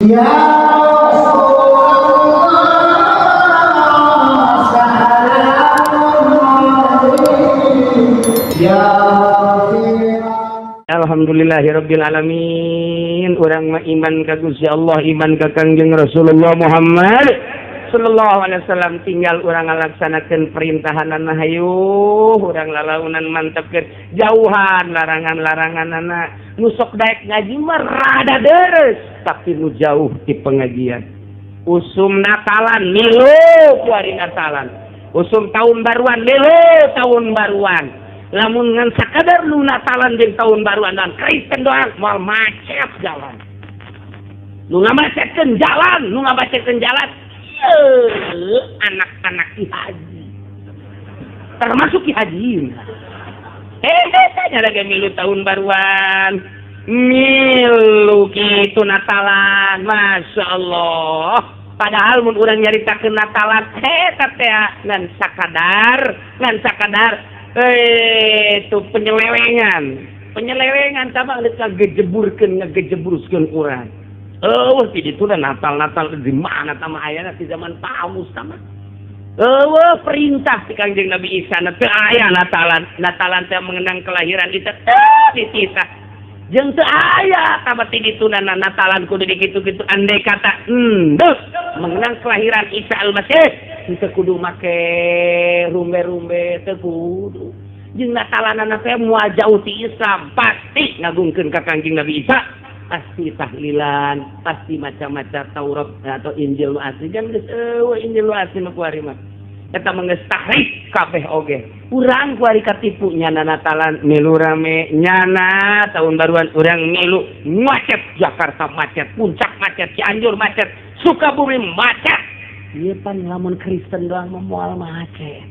Ya Rasulullah, salamun ya. Alhamdulillahirabbil alamin. Urang mah iman ka Gusti Allah, iman ka Kangjeng Rasulullah Muhammad sallallahu alaihi wasallam, tinggal urang ngalaksanakeun perintahanana. Hayu urang lalaunan, mantepkeun, jauhan larangan-laranganana. Nu sok daek ngaji mah rada deres, tapi nu jauh di pengajian, usum Natalan milu kuari Natalan, usum tahun baruan milu tahun baruan. Lamun ngan sakadar nu Natalan jeung tahun baruan dan Kristen doang, moal macet jalan. Nu ngamacetkeun jalan, nu ngamacetkeun jalan anak-anak Ki Haji, termasuk Ki Haji. Eh, lagi milu tahun baruan, milu kitu Natalan, Masya Allah. Padahal mun urang nyaritakeun Natalan eta teh ngan sakadar, ngan sakadar itu penyelewengan, penyelewengan sama ngagejeburkeun, ngagejeburkeun urang. Oh, ti ditu Natal. Natal di mana tama ayana? Di zaman Paulus tama eueuh perintah ti Kangjeng Nabi Isa na teu aya Natalan. Natalan teh mengenang kelahiran Isa teu dititah, jeung teu aya tama ti dituna Natalan kudu dikitu-kitu. Andai kata endek mengenang kelahiran Isa Al-Masih, teu kudu make rumbe-rumbe, teu kudu. Jeung Natalanana teh moal jauh ti Islam, pasti ngagungkeun ka Kangjeng Nabi Isa, pasti tahlilan, pasti macam-macam Taurat atau Injil nu asli kan geus eueuh. Injil nu asli mah kuari mah eta mah geus tahrif kabeh oge. Urang kuari katipu, nyana Natalan milu rame, nyana tahun baruan urang milu, macet Jakarta, macet Puncak, macet Cianjur, macet Sukabumi, macet. Ieu pan lamun Kristen doang mah moal macet.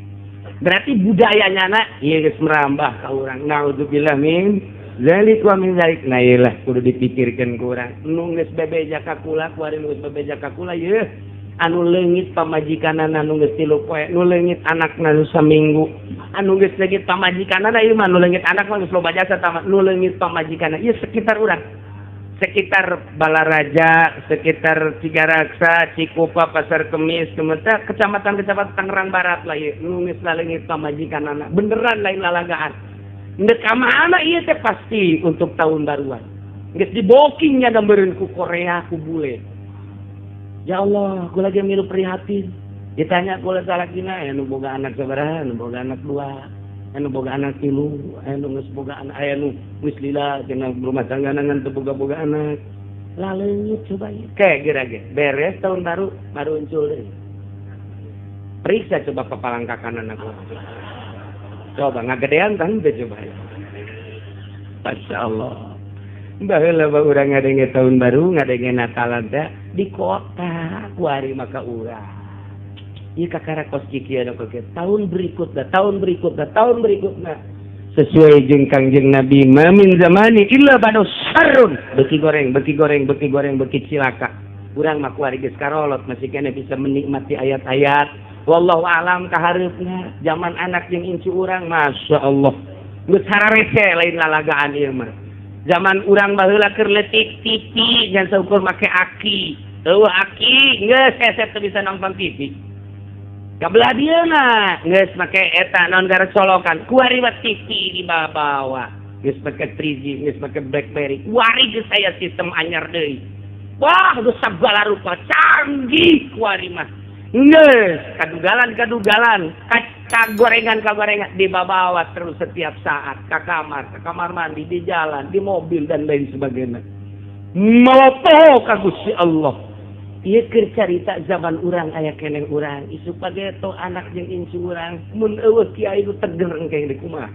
Berarti budayanya na ieu geus merambah ka urang. Naudzubillah min zalik wa min zalik. Nah, ieu lah kudu dipikirkeun ku urang. Nu geus bebeja ka kula kuari, nu geus bebeja ka kula ieu, anu leungit pamajikanana nu geus 3 poe, nu leungit anakna nu saminggu, anu geus leungit pamajikanana ieu mah, nu leungit anak mah geus loba jasa tama, nu leungit pamajikanana ieu sekitar urang, sekitar Balaraja, sekitar Cigaraksa, Cikupa, Pasar Kemis, kemudian kecamatan-kecamatan Tangerang Barat lah ieu, nu geus laleungit pamajikanana. Beneran, lain lalagaan. Ndek ka mana ieu teh? Pasti untuk tahun baruan. Geus dibokingnya gambareun ku Korea, ku bule. Ya Allah, aku lagi milu prihatin. Ditanya kula salakina, aya nu boga anak sabaraha, nu boga anak dua, anu boga anak tilu, aya nu geus boga anak, aya nu geus lila cenah rumah tangga ngan teu boga-boga anak. Laleungit coba ieu. Kayak geura ge, beres tahun baru baru muncul deui. Periksa coba papalangkakan anak. Coba ngagedean tah henteu coba ya. Masya Allah. Baheula mah urang ngadenge tahun baru, ngadenge Natalan teh di kota, kuari maka urang. Ieu kakara kos kikieu anu kieu. Tahun berikutnya, tahun berikutnya, tahun berikutnya. Sesuai jeung Kangjeng Nabi, ma min zamani illa ba'da syarrun. Beuki goreng, beuki goreng, beuki goreng, beuki cilaka. Urang mah kuari geus karolot, masih keneh bisa menikmati ayat-ayat. Wallahu alam kahareupna zaman anak jeung incu urang, Masya Allah. Geus hararese, lain lalagaan ieu mah. Zaman urang baheula keur leutik, TV ngan saukur make aki. Eueuh aki geus hese, teu bisa nonton TV. Kabelah dieuna geus make eta naon, gara colokan. Kuari mah TV dibawa. Geus make 3G, geus make BlackBerry. Kuari geus aya sistem anyar deui. Wah, geus sagala rupa canggih kuari mah. Geus kadugalan-kadugalan, kagorengan kagorengan dibawa terus setiap saat ke kamar, ke kamar mandi, di jalan, di mobil, dan lain sebagainya. Malopo ka Gusti Allah. Ieu keur carita zaman urang aya keneh urang, isuk pageto anak jeung incu urang, mun eueuh kiai nu teger engke deui kumaha?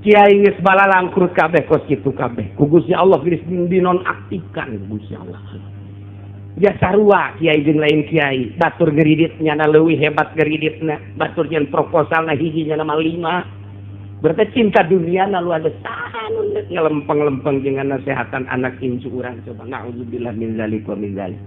Kiai geus balalangkrut kabeh kos kitu kabeh. Ku Gusti Allah geus dinonaktifkan ku Gusti Allah. Ya sarua kiai jeung lain kiai, batur ngeridit nyana leuwih hebat ngeriditna, batur nyen proposalna hiji nyana mah lima. Berarti cinta dunia na luar biasa ngelempeng-lempeng jeung nasehatan anak incu urang coba. Naudzubillah min zalik wa min zalik.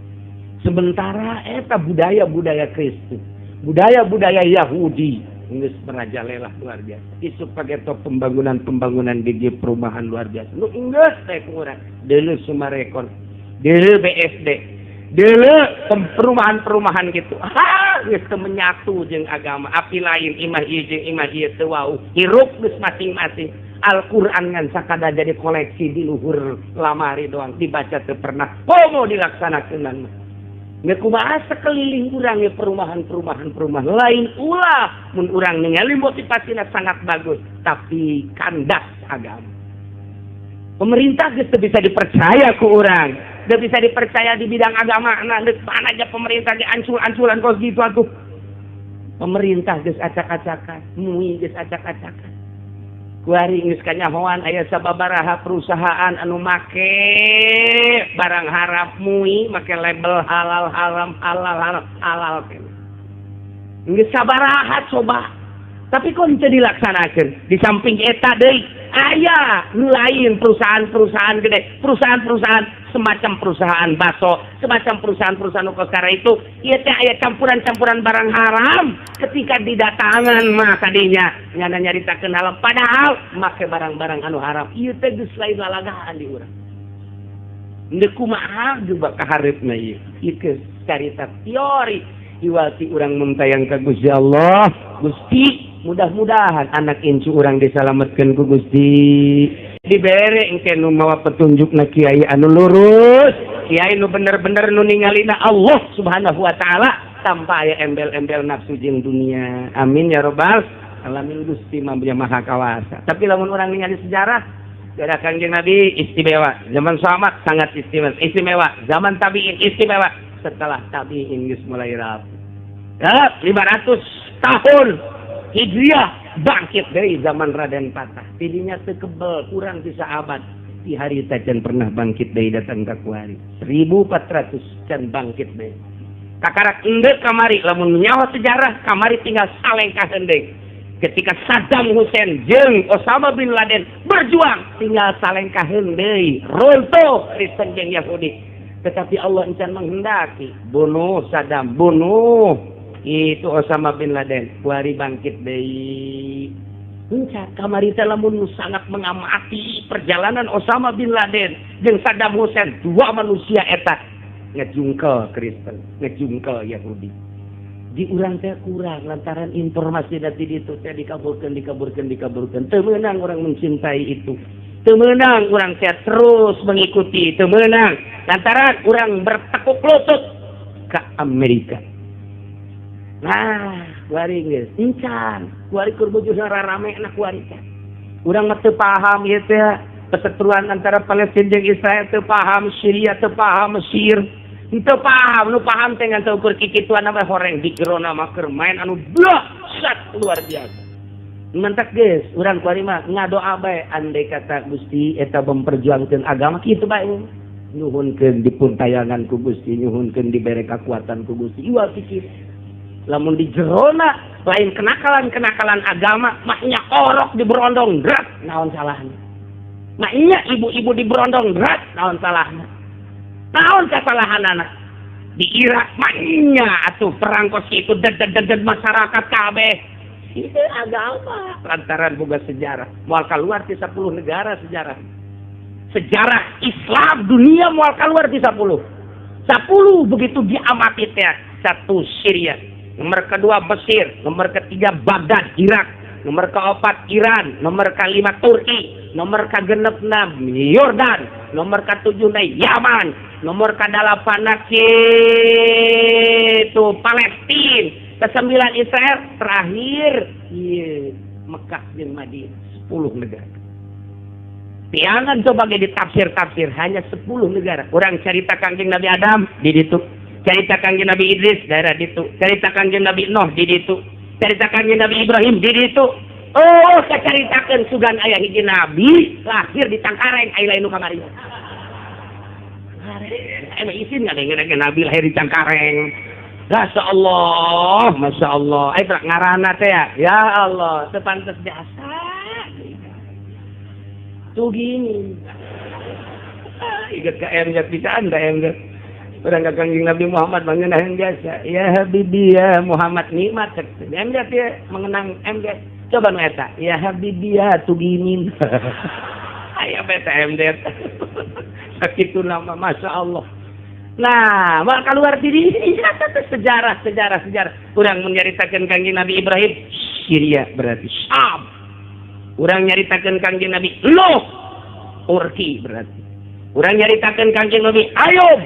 Sementara eta budaya-budaya Kristen, budaya-budaya Yahudi geus merajalela luar biasa. Isuk pageto pembangunan-pembangunan di perumahan luar biasa. Nu geus teh ku urang deuleu Summarecon. Deuleu BSD, deuleu perumahan-perumahan gitu. Ha, geus teu menyatu jeung agama. Api lain imah ieu jeung imah ieu teu wau. Hirup geus masing-masing. Al-Quran ngan sakada jadi koleksi di luhur lamari doang, dibaca teu pernah, komo dilaksanakeun. Nggak kumaha sekeliling urang ya perumahan-perumahan, perumahan lain ulah mun urang ningali motivasinya sangat bagus, tapi kandas agama. Pemerintah geus teu bisa dipercaya ku urang, teu bisa dipercaya di bidang agama. Nah, geus mana aja pemerintah ge ancul-anculan kos gitu atuh. Pemerintah geus acak-acakan, MUI geus acak-acakan. Kuari geus kanyahoan aya sababaraha perusahaan anu make barang haram, MUI make label halal, haram, halal, haram, halal. Geus sabaraha coba, tapi kok teu dilaksanakeun? Di samping eta deui aya nu lain, perusahaan-perusahaan gede, perusahaan-perusahaan semacam perusahaan baso, semacam perusahaan-perusahaan nu kos itu ieu teh aya campuran-campuran barang haram. Ketika didatangan mah kadinya nyana nyaritakeun halal, padahal make barang-barang anu haram. Ieu teh geus lain lalagaan di urang. Ndek kumaha juga kahareupna ieu? Ieu geus carita teori iwati urang mentayang ka Gusti Allah. Gusti, mudah-mudahan anak incu urang disalametkeun ku Gusti, dibere engke nu mawa petunjuk na kiai anu lurus, kiai nu bener-bener nu ningalina Allah Subhanahu wa Taala tanpa aya embel-embel nafsu jeung dunia. Amin ya robbal alamin. Gusti mah Maha Kawasa. Tapi lamun urang ningali sejarah era Kanjeng Nabi istimewa, zaman sahabat sangat istimewa, istimewa zaman tabiin istimewa, setelah tabiin geus mulai rapuh ya, 500 tahun Hijriah bangkit dari zaman Raden Patah. Tidinya teu kebel kurang di sahabat di hari can pernah bangkit dari datang ke kuari 1400 can bangkit deui. Kakarak endek kamari lamun nyawa sejarah kamari tinggal salengkah endek ketika Saddam Hussein jeung Osama bin Laden berjuang, tinggal salengkah deui runtuh Kristen jeung Yahudi. Tetapi Allah encan menghendaki bunuh Saddam, bunuh itu Osama bin Laden, kuari bangkit deui. Enca kamari teh lamun sangat mengamati perjalanan Osama bin Laden jeung Saddam Hussein, dua manusia eta ngejungkel Kristen, ngejungkel Yahudi. Di urang teh kurang lantaran informasi dari itu teh dikaburkan, dikaburkan, dikaburkan. Teu meunang orang mencintai itu, teu meunang urang teh terus mengikuti, teu meunang lantaran urang bertekuk lutut ke Amerika. Nah, kuari geus encan, kuari keur bujurna rarame na kuari teh. Urang mah teu paham ieu teh perseteruan antara Palestina jeung Israel, teu paham Syria, teu paham Mesir. Teu paham, nu paham teh ngan saukur kikituan mah horeng di jerona mah keur main anu dahsyat luar biasa. Mantak geus, urang kuari mah ngadoa bae andai kata Gusti eta memperjuangkeun agama kitu bae. Nyuhunkeun dipuntayangan ku Gusti, nyuhunkeun dibere kekuatan ku Gusti. Iwal pikir lamun di jerona lain kenakalan-kenakalan agama, maknya orok di berondong berat, naon salahnya? Maknya ibu-ibu di berondong berat, naon salahnya? Naon kesalahan anak di Irak? Maknya atuh perang kos itu ded masyarakat kabeh itu agama lantaran boga sejarah moal keluar di 10 negara. Sejarah sejarah Islam dunia moal keluar di 10 10. Begitu diamati teh, satu Syria, nomor kedua Mesir, nomor ketiga Baghdad Irak, nomor keempat Iran, nomor kelima Turki, nomor kegenep Yordan, nomor ketujuh Yaman, nomor kedelapan itu Palestina, kesembilan Israel, terakhir iya Mekah dan Madinah. 10 negara. Jangan coba ditafsir-tafsir hanya 10 negara. Orang cerita Kangjeng Nabi Adam di ditu, cerita Kangjeng Nabi Idris daerah ditu, cerita Kangjeng Nabi Nuh di ditu, cerita Kangjeng Nabi Ibrahim di ditu. Oh, kacaritakeun sugan aya hiji nabi lahir di Cangkareng, aya lain nu kamari. Emang isin nggak dengar nabi lahir di Cangkareng? Masya Allah, Masya Allah. Eh, ngarana teh ya. Ya Allah, sepantas biasa. Tuh gini. Ingat ke M bisa anda M. Orang ka Kangjeng Nabi Muhammad mengenang biasa. Ya Habibi ya Muhammad nikmat. M ya mengenang M. Coba nu eta. Ya Habibi ya Tugimin. Aya beta M. Sakitu nama, Masya Allah. Nah, mal keluar diri sejarah sejarah sejarah. Urang menyaritakeun Kangjeng Nabi Ibrahim, Syria berarti Syam. Urang nyaritakeun Kangjeng Nabi Nuh, Turki berarti. Urang nyaritakeun Kangjeng Nabi Ayub,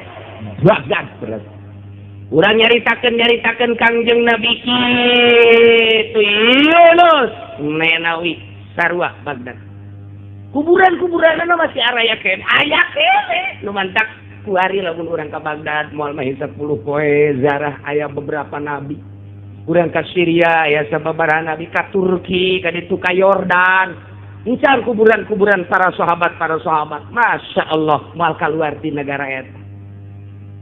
Baghdad berarti. Urang nyaritakeun nyaritakeun Kangjeng Nabi kitu Yunus, Nenawi, sarua Baghdad. Kuburan-kuburan masih araya keneh, aya keneh. Nu mantak kuari lamun urang ka Baghdad moal mah 10 poe zarah aya beberapa nabi. Urang ka Syria aya sababaraha nabi, ka Turki, ka ditu ka Yordan. Encan kuburan-kuburan para sahabat para sahabat. Masya Allah, moal keluar di negara eta.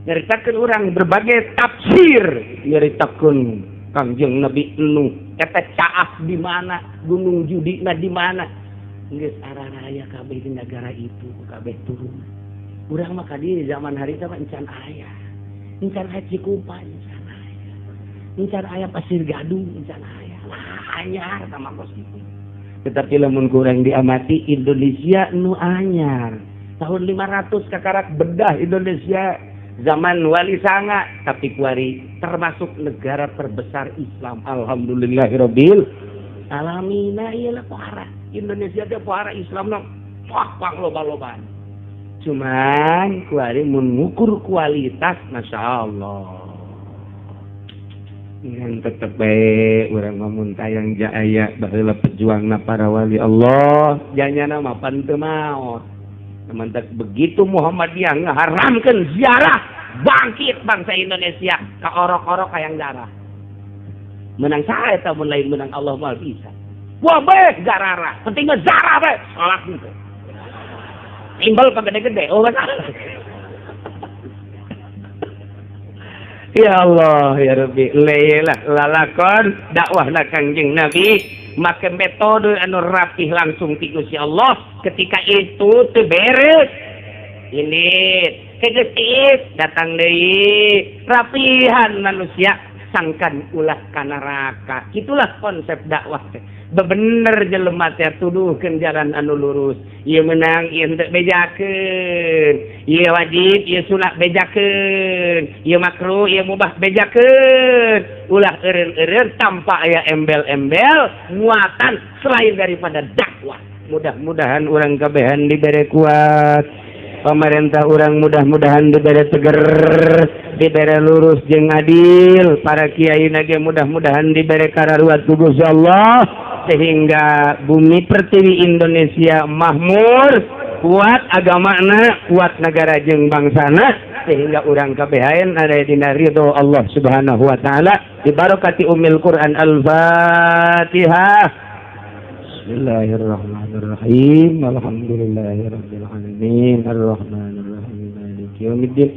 Nyaritakeun urang berbagai tafsir, nyaritakeun Kangjeng Nabi Nuh eta caah di mana, Gunung Judi na di mana. Geus araraya kabeh di negara itu, kabeh turun. Urang mah ka dieu zaman harita mah encan aya. Encan aya Cikupa, encan aya. Encan aya Pasir Gadung, encan aya. Lah anyar sama kos kitu. Tetapi lamun kurang diamati Indonesia nu anyar. Tahun 500 kakarak bedah Indonesia zaman Wali Sanga, tapi kuari termasuk negara terbesar Islam. Alhamdulillahirabbil alamin. Iyalah pohara Indonesia teh, pohara Islam no. Wah, pang loba-lobaan. Cuman kuari mun ngukur kualitas, Masya Allah. Ngan tetep bae urang mah mun tayang jaya baheula pejuangna para wali Allah, janyana mah pan teu maot. Mantak begitu Muhammadiyah ngaharamkeun ziarah, bangkit bangsa Indonesia ka orok-orok hayang darah. Menang saha eta mun lain menang Allah? Moal bisa. Wah, bae garara, penting mah zarah bae, salat gitu. Timbal ka gede-gede, oh masalah. Ya Allah, ya Rabbi, lelah lalakon dakwah Kangjeng Nabi make metode anu rapih langsung ti Gusti Allah. Ketika itu teu beres, ini kegetis datang deui rapihan manusia sangkan ulah ka neraka. Itulah konsep dakwah teh. Bebener jelema teh tuduhkeun jalan anu lurus, ieu menang, ieu henteu bejakeun, ieu wajib, ieu sunat bejakeun, ieu makruh, ieu mubah bejakeun, ulah eureun-eureun tanpa aya embel-embel muatan selain daripada dakwah. Mudah-mudahan urang kabehan dibere kuat, pemerintah urang mudah-mudahan dibere teger, dibere lurus jeung adil, para kiai nage mudah-mudahan dibere kararuat ku Gusti Allah sehingga bumi pertiwi Indonesia makmur, kuat agamana, kuat negara jeung bangsana, sehingga urang kabehan ada dina ridho Allah Subhanahu wa taala dibarokati Ummil Quran. Al-Fatihah. Bismillahirrahmanirrahim. Alhamdulillahirabbil alamin. Arrahmanirrahim. Maliki yaumiddin.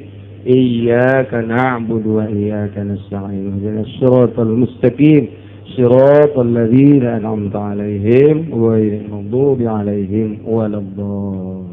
Iyyaka na'budu wa iyyaka nasta'in. Ihdinas siratal mustaqim. Siratal ladzina an'amta 'alaihim ghairil maghdubi 'alaihim waladdallin.